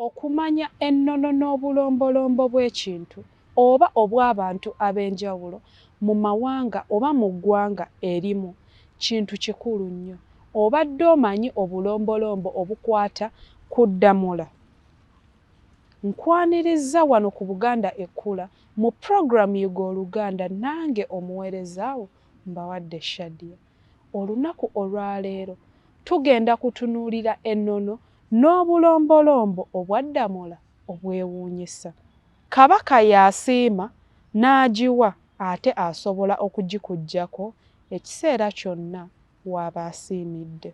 Okumanya ennono n'obulombolombo bw'ekintu oba obw'abantu ab'enjawulo mu mawanga oba mu ggwanga erimu kintu kikulu nnyo. Obadde omanyi obulombolombo obukwata ku Ddamula? Nkwanirizza wano ku Buganda Ekkula mu program Yiga Oluganda nange omuweereza wo Mbawadde Shadia. Olunaku olwaleero tugenda kutunuulira ennono n'obulombolombo obwa Ddamula obwewuunyisa. Kabaka y'asiima n'agiwa ate asobola okugikuggyako ekiseera kyonna w'aba asiimidde.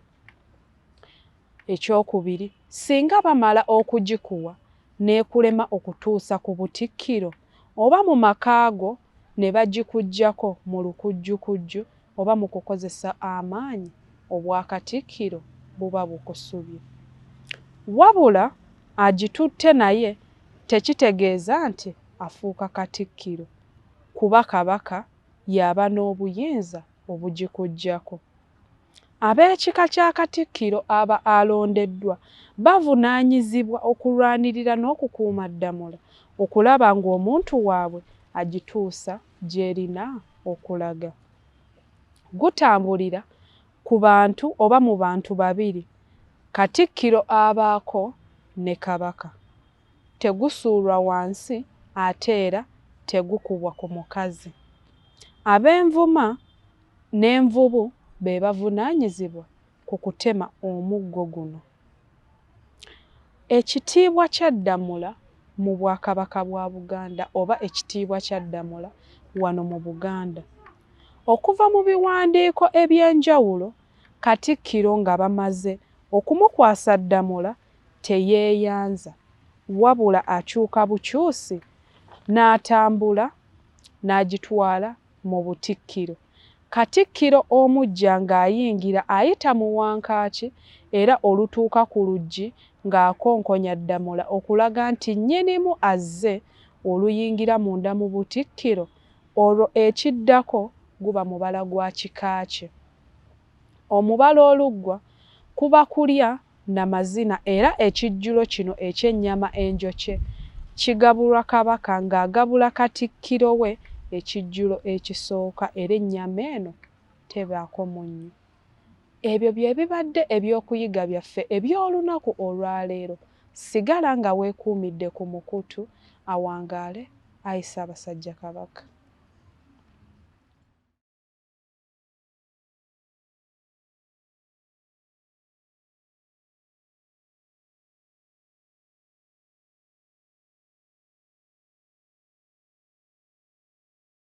Ekyokubiri, singa bamala okugikuwa n'ekulema okutuusa ku Butikkiro oba mu maka go ne bagikuggyako mu lukujjukujju oba mu kukozesa amaanyi, Obwakatikkiro buba bukusubye. Wabula agitutte naye tekitegeeza nti afuuka Katikkiro kuba Kabaka y'aba n'obuyinza obugikuggyako. Ab'ekika kya Katikkiro aba alondeddwa bavunaanyizibwa okulwanirira n'okukuuma Ddamula okulaba ng'omuntu waabwe agituusa gy'erina okulaga. Gutambulira ku bantu oba mu bantu babiri, Katikkiro abaako ne Kabaka. Tegusuulwa wansi ate era tegukubwa ku mukazi. Ab'Envuma n'Envubu be bavunaanyizibwa ku kutema omuggo guno. Ekitiibwa kya Ddamula mu Bwakabaka bwa Buganda oba ekitiibwa kya Ddamula wano mu Buganda. Okuva mu biwandiiko eby'enjawulo, Katikkiro nga bamaze okumukwasa Ddamula teyeeyanza wabula akyuka bukyusi n'atambula n'agitwala mu Butikkiro. Katikkiro omuggya ng'ayingira ayita mu Wankaaki era olutuuka ku luggi ng'akonkonya Ddamula okulaga nti nnyinimu azze oluyingira munda mu Butikkiro olwo ekiddako guba mubala gwa kika kye. Omubala oluggwa kuba kulya na mazina era ekijjulo kino eky'ennyama enjokye kigabulwa Kabaka ng'agabula Katikkiro we ekijjulo ekisooka era ennyama eno tebaako munnyo. Ebyo bye bibadde ebyokuyiga byaffe eby'olunaku olwaleero. Sigala nga weekuumidde ku mukutu. Awangaale Ayi Ssaabasajja Kabaka.